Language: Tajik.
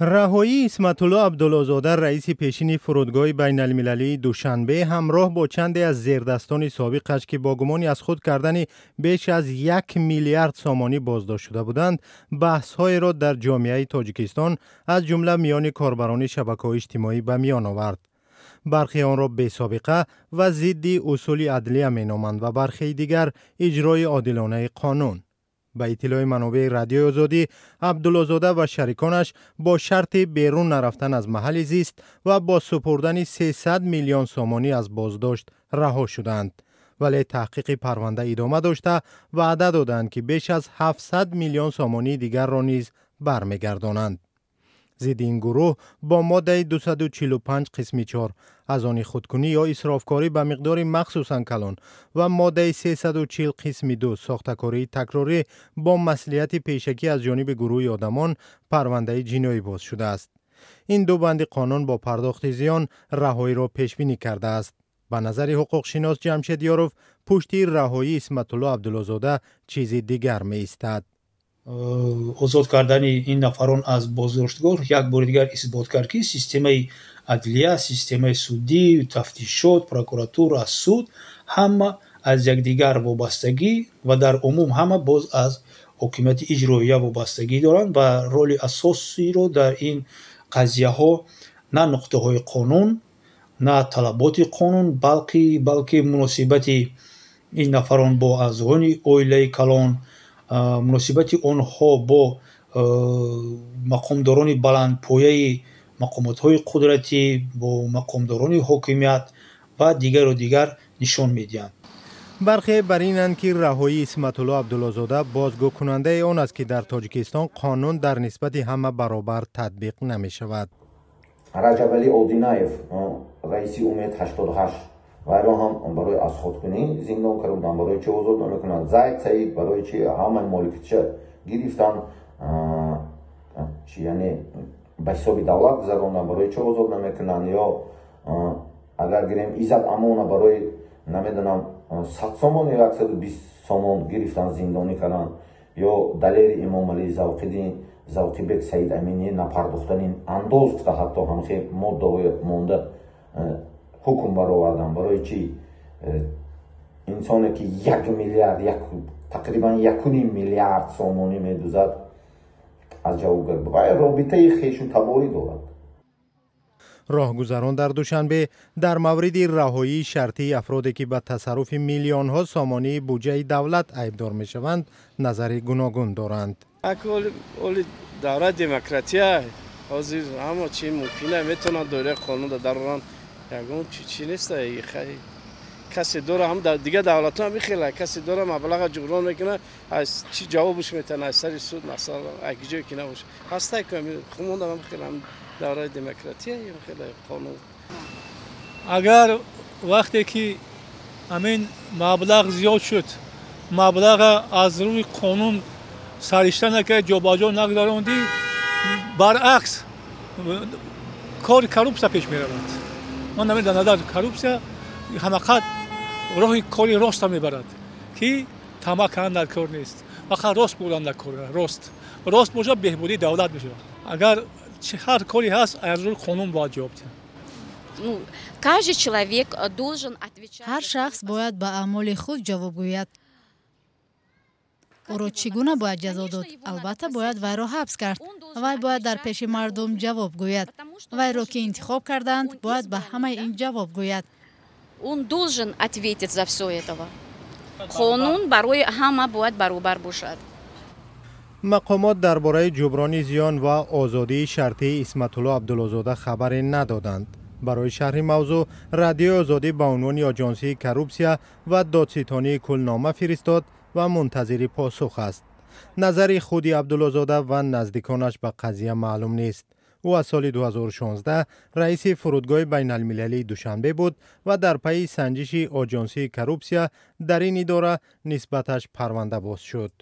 Раҳоии Исматулло Абдуллозода, раиси пешини фурудгоҳи байналмилалии Душанбе, ҳамроҳ бо чанде аз зердастони собиқаш, ки бо гумони аз худ кардани беш аз 1 миллиард сомонӣ боздошт шуда буданд, баҳсҳоеро дар ҷомеаи Тоҷикистон, аз ҷумла миёни корбарони шабакаҳои иҷтимоӣ, ба миён овард. Бархе онро бесобиқа ва зидди усули адлия меноманд ва бархеи дигар иҷрои одилонаи қонун. Ба иттилои манобеи Радиои Озодӣ, Абдуллозода ва шариконаш бо шарти берун нарафтан аз маҳалли зист ва бо супурдани 300 миллион сомонӣ аз боздошт раҳо шуданд, вале таҳқиқи парванда идома дошта, ваъда доданд, ки беш аз 700 миллион сомонии дигарро низ бармегардонанд. Зидди ин гурӯҳ бо моддаи 245 қисми 4, аз они худкунӣ ё исрофкорӣ ба миқдори махсусан калон, ва моддаи 340 қисми 2, сохтакории такрорӣ бо маслиҳати пешакӣ аз ҷониби гурӯҳи одамон, парвандаи ҷиноӣ боз шудааст. Ин ду банди қонун бо пардохти зиён раҳоиро пешбинӣ кардааст. Ба назари ҳуқуқшинос Ҷамшед Ёров, пушти раҳоии Исматулло Абдуллозода чизи дигар меистад. Озод кардани ин нафарон аз боздоштгоҳ як бори дигар исбот кард, ки системаи адлия, системаи судӣ, тафтишот, прокуратура, суд ҳама аз якдигар вобастагӣ ва дар умум ҳама боз аз ҳокимияти иҷроия вобастагӣ доранд ва роли асосиро дар ин қазияҳо на нуқтаҳои қонун, на талаботи қонун, балки муносибати ин нафарон бо аъзоёни оилаи калон, муносибати онҳо бо мақомдорони баландпояи мақомотҳои қудратӣ, бо мақомдорони ҳокимият ва дигару дигар нишон медиҳанд. Бархе бар инанд, ки раҳоии Исматулло Абдуллозода бозгӯкунандаи он аст, ки дар Тоҷикистон қонун дар нисбати ҳама баробар татбиқ намешавад. Раҷабалӣ Одинаев, раиси Умед 88, вайро ҳам барои азхудкунӣ зиндон карда буданд. Барои чӣ озод намекунанд? Зайд Саид барои чи ҳамаи моликиятша гирифтанд, чи, яъне ба ҳисоби давлат гузаронданд, барои чӣ озод намекунанд? Ё агар гирем, Иззат Амона барои, намедонам, 100 сомон ё 120 сомон гирифтанд, зиндонӣ карданд. Ё Далери Имомалӣ, Завқиддин, Завқибек Саидаминӣ, напардохтани андоз гуфта, ҳатто ҳамхе моддаҳои монда ҳукм баровардан. Барои чӣ инсоне, ки 1 миллиард, тақрибан 1,5 миллиард сомонӣ медузад, аз ҷавобгар ва робитаи хешу таборӣ дорад? Роҳгузарон дар Душанбе дар мавриди раҳоии шартии афроде, ки ба тасарруфи миллионҳо сомонии буҷаи давлат айбдор мешаванд, назари гуногун доранд. Оли давра демократия, ҳозир ҳама чи мумкина, метавонанд доираи қонунда дароранд. Ягон чи нест. Касе дора, ҳам дар дигар давлатҳо ҳам хела, касе дора, маблаға ҷуброн мекунад, аз чи ҷавобш метавонад аз сари суд, масалан, як ҷое ки набошад, ҳастай. Хумонда ҳам хела давраи демократия, хеле қонун. Агар вақте ки ҳамин маблағ зиёд шуд, маблаға аз рӯи қонун саришта накард, ҷобаҷо нагузарондӣ, баръакс кори коррупсия пеш меравад. Ман намедонам, назар коррупсия ҳамақат роҳи кори роста мебарад, ки тамаъ кардан дар кор нест, фақат рост будан дар кор. Рост бошад, беҳбудии давлат мешавад. Агар ҳар коре ҳаст, аз рӯи қонун бояд ҷавоб диҳад. Ҳар шахс бояд ба аъмоли худ ҷавоб гӯяд. Ӯро чӣ гуна бояд ҷазо дод? Албатта, бояд вайро ҳабс кард. Вай бояд дар пеши мардум ҷавоб гӯяд. Вайро ки интихоб кардаанд, бояд ба ҳамаи ин ҷавоб гӯяд. Он должен ответить за все этого. Қонун барои ҳама бояд баробар бошад. Мақомот дар бораи ҷуброни зиён ва озодии шартии Исматулло Абдуллозода хабаре надоданд. Барои шарҳи мавзӯъ Радиои Озодӣ ба унвони Оҷонсии коррупсия ва Додситонии кулл нома фиристод ва мунтазири посух аст. Назари худи Абдуллозода ва наздиконаш ба қазия маълум нест. Ӯ аз соли 2016 раиси фурудгоҳи байналмилалии Душанбе буд ва дар пайи санҷиши Оҷонсии коррупсия дар ин идора нисбаташ парванда боз шуд.